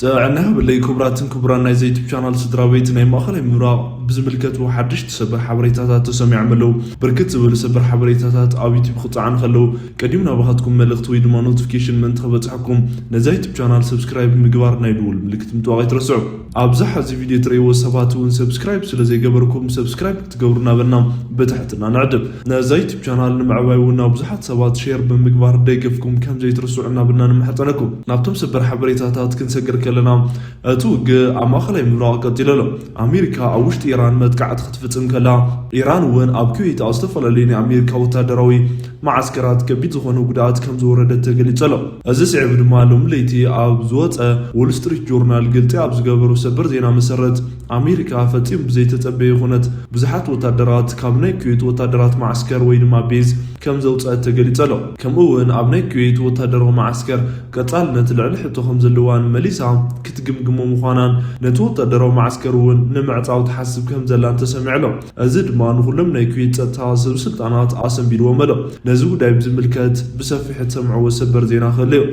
ጥዕና ይሃበለይ ክቡራትን ክቡራን ናይዚ ዩቱብ ቻናል ስድራ ቤት። ናይ ማእኸላይ ምብራቕ ብዝምልከቱ ሓደሽቲ ሰበር ሓበሬታታት ተሰሚዖም ኣለዉ። ብርክት ዝበሉ ሰበር ሓበሬታታት ኣብ ዩቱብ ክፀዓኑ ከለዉ፣ ቀዲሙ ናባኻትኩም መልእኽቲ ወይ ድማ ኖቲፊኬሽን ምእንቲ ከበፅሐኩም፣ ነዛ ዩቱብ ቻናል ሰብስክራይብ ምግባር፣ ናይ ደወል ምልክት ምጥዋቕ ኣይትረስዑ። ኣብዛ ሕዚ ቪድዮ ትርእይዎ ሰባት እውን ሰብስክራይብ ስለ ዘይገበርኩም፣ ሰብስክራይብ ክትገብሩ እናበልና ብትሕትና ንዕድም። ነዛ ዩቱብ ቻናል ንምዕባይ እውን ናብ ብዙሓት ሰባት ሼር ብምግባር ደገፍኩም ከም ዘይትርስዑ እናበልና ንምሕፀነኩም። ናብቶም ሰበር ሓበሬታታት ክንሰግር ከለና፣ እቲ ውግእ ኣብ ማእኸላይ ምብራቕ ቀፂሉ ኣሎ። ኣሜሪካ ኣብ ውሽጢ ኢራን መጥቃዕቲ ክትፍፅም ከላ፣ ኢራን እውን ኣብ ኩዌት ኣብ ዝተፈላለዩ ናይ ኣሜሪካ ወታደራዊ መዓስከራት ከቢድ ዝኾነ ጉድኣት ከም ዝወረደት ተገሊጹ ኣሎ። እዚ ስዒቡ ድማ ሎሚ ለይቲ ኣብ ዝወጸ ዎል ስትሪት ጆርናል ግልጺ ኣብ ዝገበሮ ሰበር ዜና መሰረት፣ ኣሜሪካ ፈጺሙ ብዘይተጸበየ ኩነት ብዙሓት ወታደራት ካብ ናይ ኩዌት ወታደራት መዓስከር ወይ ድማ ቤዝ ከም ዘውጸአት ተገሊጹ ኣሎ። ከምኡ እውን ኣብ ናይ ኩዌት ወታደራዊ መዓስከር ቀጻልነት ልዕሊ ሕቶ ከም ዘለዋን መሊሳ ክትግምግሞ ምዃናን ነቲ ወታደራዊ መዓስከር እውን ንምዕጻው ትሓስብ ከም ዘላን ተሰሚዑ ኣሎ። እዚ ድማ ንኹሎም ናይ ኩዌት ጸጥታ ሰብ ስልጣናት ኣሰንቢድዎም ኣሎ። ነዚ ጉዳይ ብዝምልከት ብሰፊሑ እትሰምዕዎ ሰበር ዜና ክህሉ እዩ።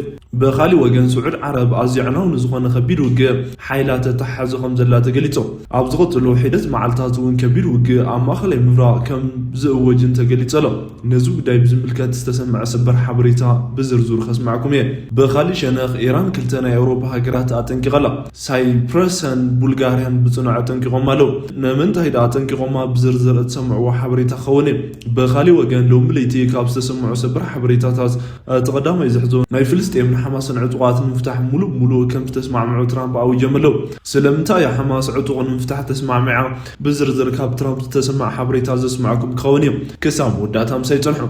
ብኻሊእ ወገን፣ ስዑድ ዓረብ ኣዝዩ ዕናዊ ንዝኾነ ከቢድ ውግእ ሓይላ ተተሓሕዞ ከም ዘላ ተገሊጹ። ኣብ ዝቕጽሉ ሒደት መዓልታት እውን ከቢድ ውግእ ኣብ ማእኸላይ ምብራቕ ከም ዝእወጅን ተገሊጹ ኣሎ። ነዚ ጉዳይ ብዝምልከት ዝተሰምዐ ሰበር ሓበሬታ ብዝርዝሩ ከስምዓኩም እየ። ብኻሊእ ሸነኽ፣ ኢራን ክልተ ናይ ኣውሮፓ ሃገራት ኣጠንቂቓ ኣላ። ሳይፕረስን ቡልጋርያን ብጽኑዕ ኣጠንቂቖም ኣለዉ። ንምንታይ ደኣ ኣጠንቂቖማ ብዝርዝር እትሰምዕዎ ሓበሬታ ክኸውን እዩ። ብኻሊእ ወገን፣ ሎሚ ለይቲ ካብ ዝተሰምዑ ሰበር ሓበሬታታት እቲ ቀዳማይ ዝሕዞ፣ ናይ ፍልስጤምን ሓማስን ዕጡቓት ንምፍታሕ ሙሉእ ብሙሉእ ከም ዝተስማዕምዑ ትራምፕ ኣዊጆም ኣለዉ። ስለምንታይ እያ ሓማስ ዕጡቕ ንምፍታሕ ተስማዕሚዓ? ብዝርዝር ካብ ትራምፕ ዝተሰማዕ ሓበሬታ ዘስምዐኩም ክኸውን እዩ። ክሳብ መወዳእታ ምሳይ ጽንሑ።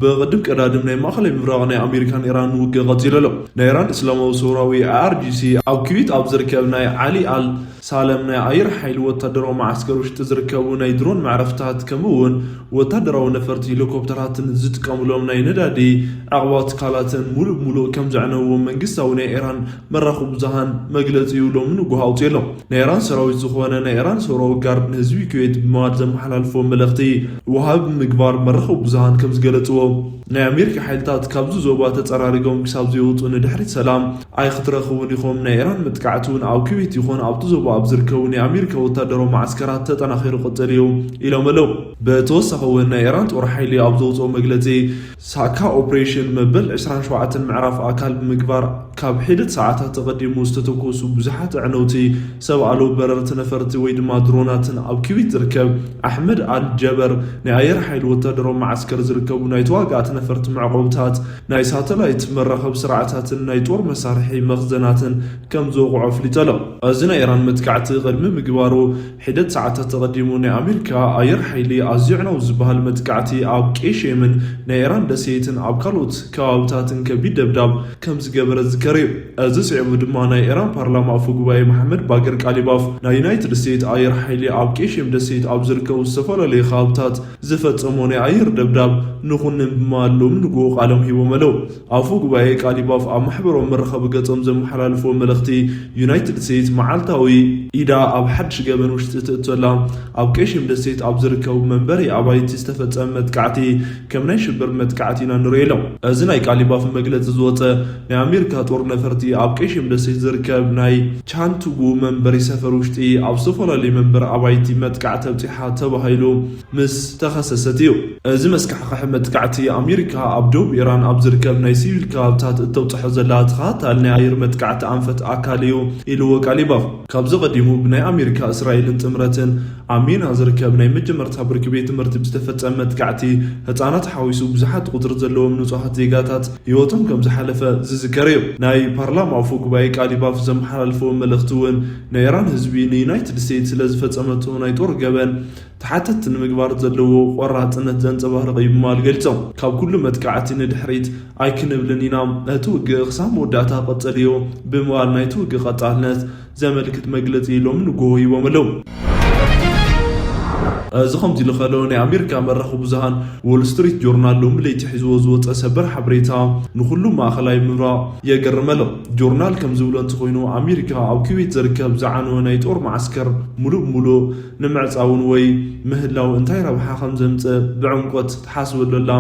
ብቕድም ቀዳድም፣ ናይ ማእኸላይ ምብራቕ ናይ ኣሜሪካን ኢራን ውግእ ቀጺሉ ኣሎ። ናይ ኢራን እስላማዊ ሰውራዊ፣ ኣይኣርጂሲ፣ ኣብ ኩዌት ኣብ ዝርከብ ናይ ዓሊ ኣል ሳለም ናይ ኣየር ሓይሊ ወታደራዊ መዓስከር ውሽጢ ዝርከቡ ናይ ድሮን መዕረፍታት፣ ከምኡ እውን ወታደራዊ ነፈርቲ ሄሊኮፕተራትን ዝጥቀሙሎም ናይ ነዳዲ ዕቕባ ትካላትን ሙሉእ ብሙሉእ ከም ዘዕነውዎ መንግስታዊ ናይ ኢራን መራኸቢ ብዙሃን መግለጺኡ ሎሚ ንጉሆ ኣውጺኡ ኣሎ። ናይ ኢራን ሰራዊት ዝኾነ ናይ ኢራን ሰውራዊ ጋርድ ንህዝቢ ኩዌት ብምባል ዘመሓላልፎ መልእኽቲ ውሃቢ ምግባር መራኸቢ ብዙሃን ከም ዝገለጽዎ፣ ናይ ኣሜሪካ ሓይልታት ካብዚ ዞባ ተጸራሪጎም ክሳብ ዘይወጹ ንድሕሪት ሰላም ኣይክትረኽቡን ኢኹም። ናይ ኢራን መጥቃዕቲ እውን ኣብ ኩዌት ይኹን ኣብቲ ዞባ ኣብ ዝርከቡ ናይ ኣሜሪካ ወታደራዊ መዓስከራት ተጠናኺሩ ክቕጽል እዩ ኢሎም ኣለዉ። ብተወሳኺ እውን ናይ ኢራን ጦር ሓይሊ ኣብ ዘውፅኦ መግለፂ፣ ሳካ ኦፕሬሽን መበል ዕስራን ሸውዓተን ምዕራፍ ኣካል ብምግባር ካብ ሒደት ሰዓታት ተቐዲሙ ዝተተኮሱ ብዙሓት ኣዕነውቲ ሰብ ኣልቦ በረርቲ ነፈርቲ ወይ ድማ ድሮናትን ኣብ ኩዌት ዝርከብ ኣሕመድ ኣል ጀበር ናይ ኣየር ሓይሊ ወታደራዊ መዓስከር ዝርከቡ ናይ ተዋጋእቲ ነፈርቲ መዕቆብታት፣ ናይ ሳተላይት መራኸቢ ስርዓታትን ናይ ጦር መሳርሒ መኽዘናትን ከም ዝወቕዖ ኣፍሊጡ ኣሎ። እዚ ናይ ኢራን መጥቃዕቲ ቅድሚ ምግባሩ ሒደት ሰዓታት ተቐዲሙ ናይ ኣሜሪካ ኣየር ሓይሊ ኣዝዩ ኣዕናዊ ዝበሃል መጥቃዕቲ ኣብ ቄሼምን ናይ ኢራን ደሴትን ኣብ ካልኦት ከባብታትን ከቢድ ደብዳብ ከም ዝገበረ ዝዝከር እዩ። እዚ ስዒቡ ድማ ናይ ኢራን ፓርላማ ኣፈ ጉባኤ መሓመድ ባገር ቃሊባፍ ናይ ዩናይትድ ስቴትስ ኣየር ሓይሊ ኣብ ቄሼም ደሴት ኣብ ዝርከቡ ዝተፈላለዩ ከባብታት ዝፈጸሞ ናይ ኣየር ደብዳብ ንኹንን ብምባል ሎሚ ንግሆ ቃሎም ሂቦም ኣለዉ። ኣፈ ጉባኤ ቃሊባፍ ኣብ ማሕበራዊ መራኸቢ ገጾም ዘመሓላልፍዎ መልእኽቲ፣ ዩናይትድ ስቴትስ መዓልታዊ ኢዳ ኣብ ሓድሽ ገበን ውሽጢ ትእትወላ ኣብ ቄሼም ደሴት ኣብ ዝርከቡ መንበሪ ኣባይቲ ዝተፈጸመ መጥቃዕቲ ከም ናይ ሽብር መጥቃዕቲ ኢና ንርእዮ ኢሎም። እዚ ናይ ቃሊባፍ መግለጺ ዝወጸ፣ ናይ ኣሜሪካ ጦር ነፈርቲ ኣብ ቄሼም ደሴት ዝርከብ ናይ ቻንቱጉ መንበሪ ሰፈር ውሽጢ ኣብ ዝተፈላለዩ መንበሪ ኣባይቲ መጥቃዕቲ ኣብጺሓ ተባሂሉ ምስ ተኸሰሰት እዩ። እዚ መስካሕክሒ መጥቃዕቲ ኣሜሪካ ኣብ ደቡብ ኢራን ኣብ ዝርከብ ናይ ሲቪል ከባብታት እተብጽሖ ዘላ ተኸታታሊ ናይ ኣየር መጥቃዕቲ ኣንፈት ኣካል እዩ ኢልዎ ቃሊባፍ። ካብዚ ቀዲሙ ብናይ ኣሜሪካ፣ እስራኤልን ጥምረትን ኣብ ሚና ዝርከብ ናይ መጀመርታ ብርኪ ቤት ትምህርቲ ብዝተፈጸመ መጥቃዕቲ ህጻናት ሓዊሱ ብዙሓት ቁጽሪ ዘለዎም ንጹሃት ዜጋታት ህይወቶም ከም ዝሓለፈ ዝዝከር እዩ። ናይ ፓርላማ ኣፈ ጉባኤ ቃሊባፍ ዘመሓላልፍዎ መልእኽቲ እውን ንኢራን ህዝቢ ንዩናይትድ ስቴትስ ስለ ዝፈጸመቶ ናይ ጦር ገበን ተሓተትቲ ንምግባር ዘለዎ ቆራጽነት ዘንጸባርቕ እዩ ብምባል ገሊጾም። ካብ ኩሉ መጥቃዕቲ ንድሕሪት ኣይክንብልን ኢና፣ እቲ ውግእ ክሳብ መወዳእታ ክቕጽል እዩ ብምባል ናይቲ ውግእ ቀጻልነት ዘመልክት መግለጺ ሎሚ ንግሆ ሂቦም ኣለዉ። እዚ ከምዚ ኢሉ ከሎ፣ ናይ ኣሜሪካ መራኸቢ ብዙሃን ዎል ስትሪት ጆርናል ሎሚ ለይቲ ሒዝዎ ዝወፀ ሰበር ሓበሬታ ንኹሉ ማእኸላይ ምብራቕ የገርም ኣሎ። ጆርናል ከም ዝብሎ እንተኾይኑ፣ ኣሜሪካ ኣብ ኩዌት ዝርከብ ዝዓነወ ናይ ጦር መዓስከር ሙሉእ ብሙሉእ ንምዕፃውን ወይ ምህላው እንታይ ረብሓ ከም ዘምፅእ ብዕምቆት ትሓስበሉ ኣላ፣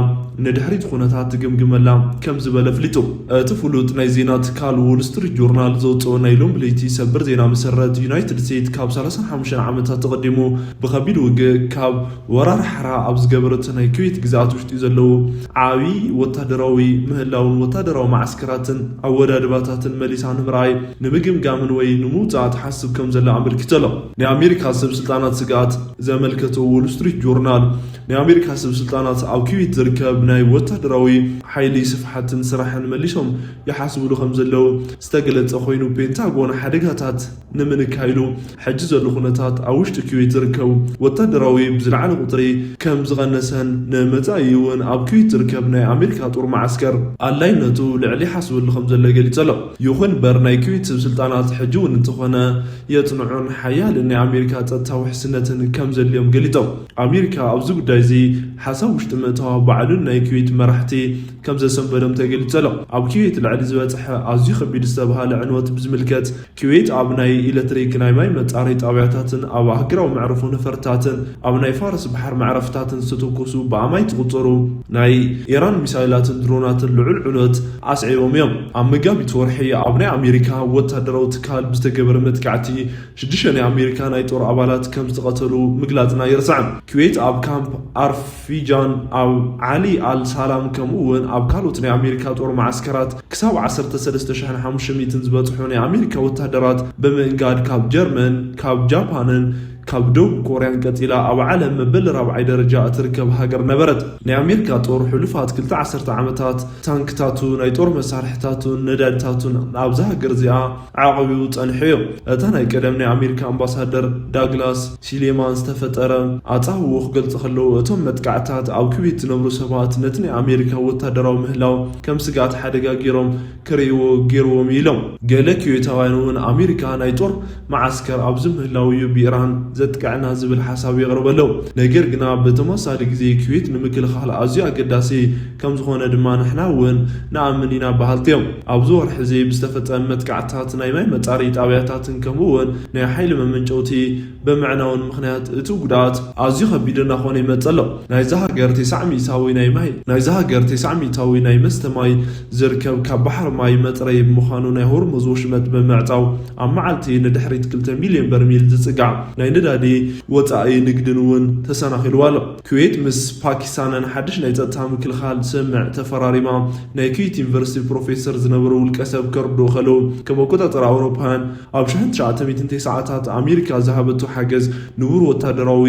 ንድሕሪት ኩነታት ትግምግመላ ከም ዝበለ ኣፍሊጡ። እቲ ፍሉጥ ናይ ዜና ትካል ዎል ስትሪት ጆርናል ዘውፅኦ ናይ ሎሚ ለይቲ ሰበር ዜና መሰረት፣ ዩናይትድ ስቴትስ ካብ ሰላሳን ሓሙሽተን ዓመታት ተቐዲሙ ብኸቢድ ውግእ ካብ ወራር ሓራ ኣብ ዝገበረቶ ናይ ኩዌት ግዝኣት ውሽጢ ዘለዉ ዓቢ ወታደራዊ ምህላውን ወታደራዊ መዓስከራትን ኣወዳድባታትን መሊሳ ንምርኣይ፣ ንምግምጋምን ወይ ንምውጻእ ትሓስብ ከም ዘላ ኣመልኪቱ ኣሎ። ናይ ኣሜሪካ ሰብ ስልጣናት ስግኣት ዘመልከቶ ዎል ስትሪት ጆርናል፣ ናይ ኣሜሪካ ሰብ ስልጣናት ኣብ ኩዌት ዝርከብ ናይ ወታደራዊ ሓይሊ ስፍሓትን ስራሕን መሊሶም ይሓስብሉ ከም ዘለዉ ዝተገለጸ ኮይኑ፣ ፔንታጎን ሓደጋታት ንምንካይሉ ሕጂ ዘሎ ኩነታት ኣብ ውሽጢ ኩዌት ዝርከቡ ወታደራዊ ብዝለዓለ ቁጽሪ ከም ዝቐነሰን ንመጻኢ እውን ኣብ ኩዌት ዝርከብ ናይ ኣሜሪካ ጦር መዓስከር ኣድላይነቱ ልዕሊ ይሓስበሉ ከም ዘሎ ገሊጹ ኣሎ። ይኹን እምበር ናይ ኩዌት ሰብ ስልጣናት ሕጂ እውን እንተኾነ የጽንዑን ሓያልን ናይ ኣሜሪካ ጸጥታ ውሕስነትን ከም ዘድልዮም ገሊጾም። ኣሜሪካ ኣብዚ ጉዳይ እዚ ሓሳብ ውሽጢ ምእታዋ ባዕሉን ናይ ኩዌት መራሕቲ ከም ዘሰንበዶም ተገሊጹ ኣሎ። ኣብ ኩዌት ልዕሊ ዝበጽሐ ኣዝዩ ከቢድ ዝተባሃለ ዕንወት ብዝምልከት፣ ኩዌት ኣብ ናይ ኤሌክትሪክ ናይ ማይ መጻረይ ጣብያታትን ኣብ ኣህጉራዊ መዕርፎ ነፈርትታትን ኣብ ናይ ፋርስ ባሕር መዕረፍታትን ዝተተኮሱ ብኣማይ ዝቑጸሩ ናይ ኢራን ሚሳይላትን ድሮናትን ልዑል ዕንወት ኣስዒቦም እዮም። ኣብ መጋቢት ወርሒ ኣብ ናይ ኣሜሪካ ወታደራዊ ትካል ብዝተገበረ መጥቃዕቲ ሽዱሽተ ናይ ኣሜሪካ ናይ ጦር ኣባላት ከም ዝተቐተሉ ምግላጽና ኣይርሳዕን። ኩዌት ኣብ ካምፕ ኣርፊጃን ኣብ ዓሊ ኣል ሳላም ከምኡ እውን ኣብ ካልኦት ናይ ኣሜሪካ ጦር መዓስከራት ክሳብ ዓሰርተ ሰለስተ ሽሕን ሓሙሽተ ሚእትን ዝበጽሑ ናይ ኣሜሪካ ወታደራት ብምእንጋድ ካብ ጀርመን፣ ካብ ጃፓንን ካብ ደቡብ ኮርያን ቀጺላ ኣብ ዓለም መበል ራብዓይ ደረጃ እትርከብ ሃገር ነበረት። ናይ ኣሜሪካ ጦር ሕሉፋት ክልተ ዓሰርተ ዓመታት ታንክታቱ፣ ናይ ጦር መሳርሕታቱን ነዳድታቱን ኣብዛ ሃገር እዚኣ ዓቐቢኡ ጸኒሑ እዩ። እታ ናይ ቀደም ናይ ኣሜሪካ ኣምባሳደር ዳግላስ ሲሌማን ዝተፈጠረ ኣጻብቦ ክገልጹ ከለዉ፣ እቶም መጥቃዕታት ኣብ ኩዌት ዝነብሩ ሰባት ነቲ ናይ ኣሜሪካ ወታደራዊ ምህላው ከም ስግኣት ሓደጋ ገይሮም ክርእይዎ ገይርዎም ኢሎም። ገለ ኩዌታውያን እውን ኣሜሪካ ናይ ጦር መዓስከር ኣብዚ ምህላው እዩ ብኢራን ዘጥቅዐና ዝብል ሓሳብ የቕርቡ ኣለዉ። ነገር ግና ብተመሳሳሊ ግዜ ኩዌት ንምክልኻል ኣዝዩ ኣገዳሲ ከም ዝኾነ ድማ ንሕና እውን ንኣምን ኢና በሃልቲ እዮም። ኣብዚ ወርሒ እዚ ብዝተፈጸመ መጥቃዕትታት ናይ ማይ መጻረዪ ጣብያታትን ከምኡ እውን ናይ ሓይሊ መመንጨውቲ ብምዕናውን ምኽንያት እቲ ጉድኣት ኣዝዩ ከቢድ እናኾነ ይመጽእ ኣሎ። ናይዛ ሃገር ተስዓ ሚእታዊ ናይ ማይ ናይዛ ሃገር ተስዓ ሚእታዊ ናይ መስተ ማይ ዝርከብ ካብ ባሕሪ ማይ መጽረዪ ብምዃኑ ናይ ሆርሙዝ ወሽመጥ ብምዕጻው ኣብ መዓልቲ ንድሕሪት ክልተ ሚልዮን በርሚል ዝጽጋዕ ናይ ነዳዲ ወጻኢ ንግድን እውን ተሰናኺልዋ ኣሎ። ኩዌት ምስ ፓኪስታንን ሓድሽ ናይ ጸጥታ ምክልኻል ስምምዕ ተፈራሪማ። ናይ ኩዌት ዩኒቨርሲቲ ፕሮፌሰር ዝነበሩ ውልቀ ሰብ ከርድኡ ከለዉ፣ ከም ኣቆጻጽራ ኣውሮፓውያን ኣብ ሽሕን ትሽዓተ ሚእትን ተስዓታት ኣሜሪካ ዝሃበቶ ሓገዝ ንቡር ወታደራዊ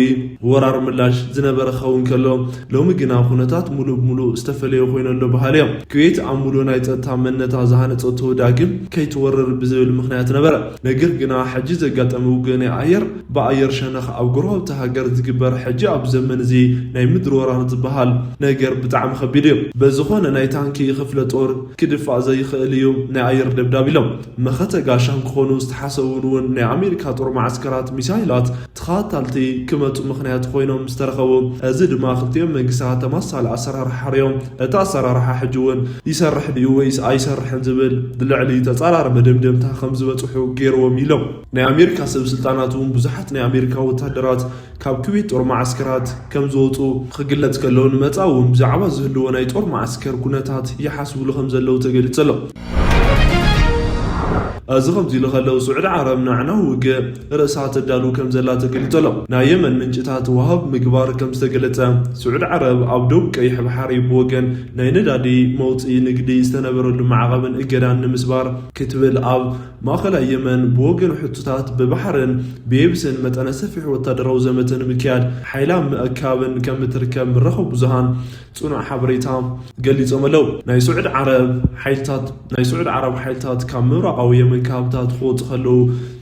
ወራር ምላሽ ዝነበረ ክኸውን ከሎ፣ ሎሚ ግና ኩነታት ሙሉእ ብሙሉእ ዝተፈለየ ኮይኑ ኣሎ በሃሊ እዮም። ኩዌት ኣብ ሙሉእ ናይ ጸጥታ መንነታ ዝሃነጸቶ ዳግም ከይትወርር ብዝብል ምኽንያት ነበረ። ነገር ግና ሕጂ ዘጋጠመ ውግእ ናይ ኣየር ብኣየር ሸነኽ ኣብ ጎረባብቲ ሃገር ዝግበር ሕጂ ኣብ ዘመን እዚ ናይ ምድሪ ወራር ዝበሃል ነገር ብጣዕሚ ከቢድ እዩ። በዝኾነ ናይ ታንኪ ክፍለ ጦር ክድፋእ ዘይኽእል እዩ ናይ ኣየር ደብዳብ ኢሎም መኸተ ጋሻ ክኾኑ ዝተሓሰቡ እውን ናይ ኣሜሪካ ጦር መዓስከራት ሚሳይላት ተኸታተልቲ ክመጹ ምኽንያት ኮይኖም ዝተረኸቡ። እዚ ድማ ክልቲኦም መንግስታት ተመሳሳሊ ኣሰራርሓ ሓርዮም። እቲ ኣሰራርሓ ሕጂ እውን ይሰርሕ ድዩ ወይስ ኣይሰርሕን ዝብል ብልዕሊ ተጻራሪ መደምደምታ ከም ዝበጽሑ ገይርዎም ኢሎም። ናይ ኣሜሪካ ሰብ ስልጣናት እውን ብዙሓት ናይ ኣሜሪካ ወታደራት ካብ ኩዌት ጦር መዓስከራት ከም ዝወጹ ክግለጽ ከሎ፣ ንመጻኢ እውን ብዛዕባ ዝህልዎ ናይ ጦር መዓስከር ኩነታት ይሓስብሉ ከም ዘለዉ ተገሊጹ ኣሎ። እዚ ከምዚ ኢሉ ከለዉ፣ ስዑዲ ዓረብ ንኣዕናዊ ውግእ ርእሳ ተዳሉ ከም ዘላ ተገሊጹ ኣሎ። ናይ የመን ምንጭታት ወሃብ ምግባር ከም ዝተገለጸ፣ ስዑዲ ዓረብ ኣብ ደቡብ ቀይሕ ባሕሪ ብወገን ናይ ነዳዲ መውጽኢ ንግዲ ዝተነበረሉ ማዕቐብን እገዳን ንምስባር ክትብል ኣብ ማእኸላይ የመን ብወገን ሕቱታት ብባሕርን ብየብስን መጠነ ሰፊሕ ወታደራዊ ዘመተ ንምክያድ ሓይላ ምእካብን ከም እትርከብ መራኸቢ ብዙሃን ጽኑዕ ሓበሬታ ገሊጾም ኣለዉ። ናይ ስዑድ ዓረብ ሓይልታት ናይ ስዑድ ዓረብ ሓይልታት ካብ ምብራቓዊ የመን ከባብታት ክወጹ ከለዉ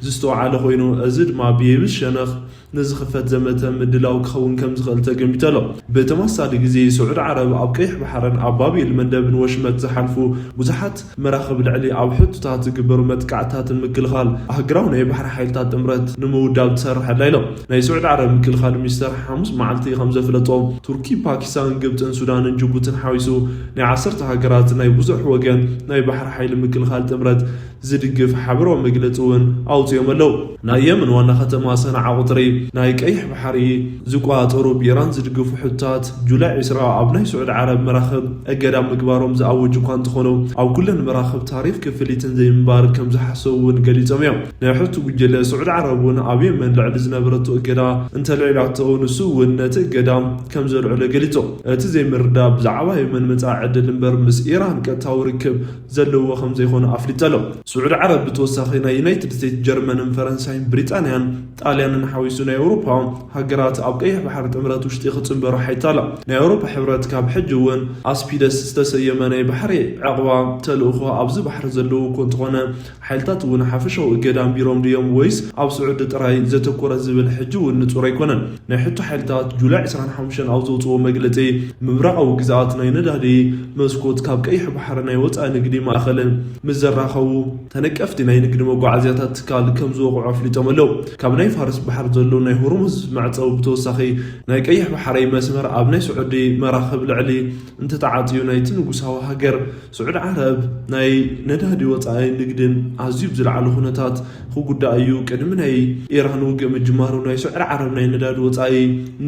ዝስተውዓለ ኮይኑ፣ እዚ ድማ ብየብስ ሸነኽ ንዝኽፈት ዘመተ ምድላው ክኸውን ከም ዝኽእል ተገሚቱ ኣሎ። ብተመሳሳሊ ግዜ፣ ስዑድ ዓረብ ኣብ ቀይሕ ባሕርን ኣብ ባብ ኤል መንደብን ወሽመጥ ዝሓልፉ ብዙሓት መራኽብ ልዕሊ ኣብ ሕቶታት ዝግበሩ መጥቃዕትታትን ምክልኻል ኣህግራዊ ናይ ባሕሪ ሓይልታት ጥምረት ንምውዳብ ትሰርሕ ኣላ ኢሎም። ናይ ስዑድ ዓረብ ምክልኻል ሚኒስተር ሓሙስ መዓልቲ ከም ዘፍለጦ፣ ቱርኪ፣ ፓኪስታን፣ ግብፅን ሱዳንን ጅቡትን ሓዊሱ ናይ ዓሰርተ ሃገራት ናይ ብዙሕ ወገን ናይ ባሕሪ ሓይሊ ምክልኻል ጥምረት ዝድግፍ ሓበራዊ መግለፂ እውን ኣውፂኦም ኣለዉ። ናይ የመን ዋና ከተማ ሰንዓ ቁፅሪ ናይ ቀይሕ ባሕሪ ዝቆፃፀሩ ብኢራን ዝድግፉ ሕቶታት ጁላይ ዕስራ ኣብ ናይ ስዑድ ዓረብ መራኽብ እገዳ ምግባሮም ዝኣወጁ እኳ እንተኾኑ፣ ኣብ ኩለን መራኽብ ታሪፍ ክፍሊትን ዘይምንባር ከም ዝሓሰቡ እውን ገሊጾም እዮም። ናይ ሕቶ ጉጀለ ስዑድ ዓረብ እውን ኣብ የመን ልዕሊ ዝነበረቶ እገዳ እንተልዒላቶ፣ ንሱ እውን ነቲ እገዳ ከም ዘልዕሎ ገሊጹ። እቲ ዘይምርዳእ ብዛዕባ የመን መጻኢ ዕድል እምበር ምስ ኢራን ቀጥታዊ ርክብ ዘለዎ ከም ዘይኮነ ኣፍሊጡ ኣሎ። ስዑድ ዓረብ ብተወሳኺ ናይ ዩናይትድ ስቴትስ፣ ጀርመንን ፈረንሳይን ብሪጣንያን ጣልያንን ሓዊሱ ናይ ኣውሮፓ ሃገራት ኣብ ቀይሕ ባሕሪ ጥምረት ውሽጢ ክጽንበሩ ሓይታ ኣላ። ናይ ኣውሮፓ ሕብረት ካብ ሕጂ እውን ኣስፒደስ ዝተሰየመ ናይ ባሕሪ ዕቕባ ተልእኾ ኣብዚ ባሕሪ ዘለዎ እኮ እንተኾነ፣ ሓይልታት እውን ሓፈሻዊ እገዳ ኣንቢሮም ድዮም ወይስ ኣብ ስዑዲ ጥራይ ዘተኮረ ዝብል ሕጂ እውን ንጹር ኣይኮነን። ናይ ሕቶ ሓይልታት ጁላይ ዕስራን ሓሙሽተን ኣብ ዘውፅዎ መግለፂ፣ ምብራቓዊ ግዝኣት ናይ ነዳዲ መስኮት ካብ ቀይሕ ባሕሪ ናይ ወፃኢ ንግዲ ማእኸልን ምስ ዘራኸቡ ተነቀፍቲ ናይ ንግዲ መጓዓዝያታት ትካል ከም ዝወቕዑ ኣፍሊጦም ኣለዉ። ካብ ናይ ፋርስ ባሕሪ ዘሎ ናይ ሆርሙዝ መዕፀዊ ብተወሳኺ፣ ናይ ቀይሕ ባሕሪ መስመር ኣብ ናይ ስዑዲ መራኽብ ልዕሊ እንተተዓፅዩ፣ ናይቲ ንጉሳዊ ሃገር ስዑድ ዓረብ ናይ ነዳዲ ወፃኢ ንግድን ኣዝዩ ብዝለዓለ ኩነታት ክጉዳእ እዩ። ቅድሚ ናይ ኢራን ውግእ ምጅማሩ፣ ናይ ስዑድ ዓረብ ናይ ነዳዲ ወፃኢ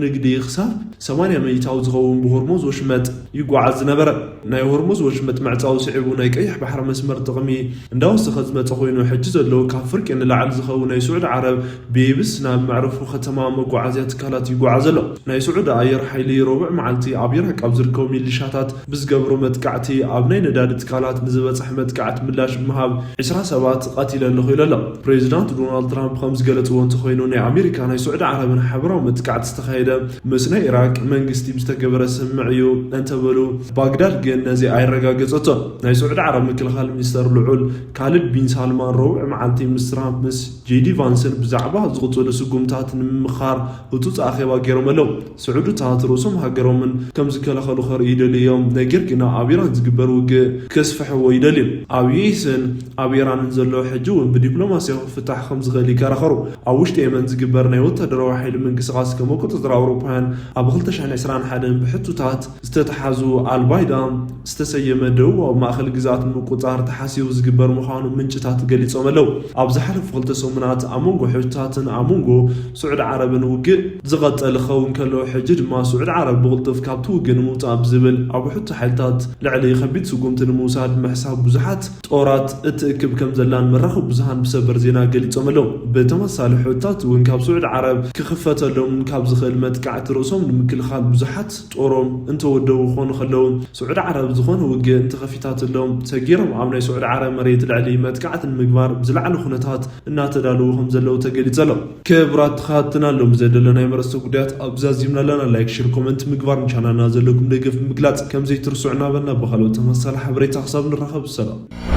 ንግዲ ክሳብ ሰማንያ ሚእታዊ ዝኸውን ብሆርሙዝ ወሽመጥ ይጓዓዝ ዝነበረ። ናይ ሆርሙዝ ወሽመጥ ምዕጻው ስዒቡ፣ ናይ ቀይሕ ባሕሪ መስመር ጥቕሚ እንዳወሰኸ ዝመጸ ኮይኑ፣ ሕጂ ዘሎ ካብ ፍርቂ ንላዕሊ ዝኸውን ናይ ስዑድ ዓረብ ብየብስ ናብ መዕረፉ ከተማ መጓዓዝያ ትካላት ይጓዓዝ ኣሎ። ናይ ስዑዲ ኣየር ሓይሊ ረቡዕ መዓልቲ ኣብ ኢራቅ ኣብ ዝርከቡ ሚሊሻታት ብዝገብሮ መጥቃዕቲ፣ ኣብ ናይ ነዳዲ ትካላት ንዝበጽሕ መጥቃዕቲ ምላሽ ብምሃብ ዕስራ ሰባት ቀቲለ ኣለኹ ኢሉ ኣሎ። ፕሬዚዳንት ዶናልድ ትራምፕ ከም ዝገለጽዎ እንተኾይኑ፣ ናይ ኣሜሪካ ናይ ስዑዲ ዓረብን ሓበራዊ መጥቃዕቲ ዝተኻየደ ምስ ናይ ኢራቅ መንግስቲ ብዝተገበረ ስምምዕ እዩ እንተበሉ፣ ባግዳድ ግን ነዚ ኣየረጋገጸቶን። ናይ ስዑዲ ዓረብ ምክልኻል ሚኒስተር ልዑል ካሊድ ቢን ሳልማን ረቡዕ መዓልቲ ምስ ትራምፕ ምስ ጄዲ ቫንስን ብዛዕባ ዝቕጽሉ ስጉምታት ንምምኻር ህጹጽ ኣኼባ ገይሮም ኣለዉ። ስዑድታት ርእሶም ሃገሮምን ከም ዝከላኸሉ ከርእዩ ይደልዩ እዮም፣ ነገር ግና ኣብ ኢራን ዝግበር ውግእ ከስፍሕዎ ይደልዩ። ኣብ ዩ ኤስን ኣብ ኢራንን ዘሎ ሕጂ እውን ብዲፕሎማስያዊ ፍታሕ ከም ዝኽእል ይከራኸሩ። ኣብ ውሽጢ የመን ዝግበር ናይ ወታደራዊ ሓይሊ ምንቅስቓስ ከም ኣቆጻጽራ ኣውሮፓውያን ኣብ ክልተ ሽሕን ዕስራን ሓደን ብሕቶታት ዝተተሓዙ ኣልባይዳ ዝተሰየመ ደቡባዊ ማእከል ግዝኣት ንምቁጽጻር ተሓሲቡ ዝግበር ምዃኑ ምንጭታት ገሊጾም ኣለዉ። ኣብ ዝሓለፉ ክልተ ሰሙናት ኣብ መንጎ ሕቶታትን ኣብ መንጎ ስዑዲ ዓረብን ውግእ ዝቐጸለ ክኸውን ከሎ፣ ሕጂ ድማ ስዑዲ ዓረብ ብቕልጡፍ ካብቲ ውግእ ንምውጻእ ብዝብል ኣብ ውሕድቲ ሓይልታት ልዕሊ ከቢድ ስጉምቲ ንምውሳድ ምሕሳብ ብዙሓት ጦራት እትእክብ ከም ዘላን መራኸቢ ብዙሃን ብሰበር ዜና ገሊጾም ኣለዉ። ብተመሳሳሊ ሕቶታት እውን ካብ ስዑዲ ዓረብ ክኽፈተሎም ካብ ዝኽእል መጥቃዕቲ ርእሶም ንምክልኻል ብዙሓት ጦሮም እንተወደቡ ክኾኑ ከለዉ፣ ስዑዲ ዓረብ ዝኾነ ውግእ እንተኸፊታትሎም ሰጊሮም ኣብ ናይ ስዑዲ ዓረብ መሬት ልዕሊ መጥቃዕቲ ንምግባር ብዝለዓለ ኩነታት እናተዳለዉ ከም ዘለዉ ተገሊጹ ኣሎ። ክቡራት ተኸታተልቲ፣ ሎሚ ዘደለና ናይ መረስተ ጉዳያት ኣብዚ ኣዚምና ኣለና። ላይክ፣ ሼር፣ ኮመንት ምግባር ንቻናልና ዘለኩም ደገፍ ብምግላጽ ከም ዘይትርስዑ እናበልና ብኻልኦት ተመሳሳሊ ሓበሬታ ክሳብ ንራኸብ ሰላም።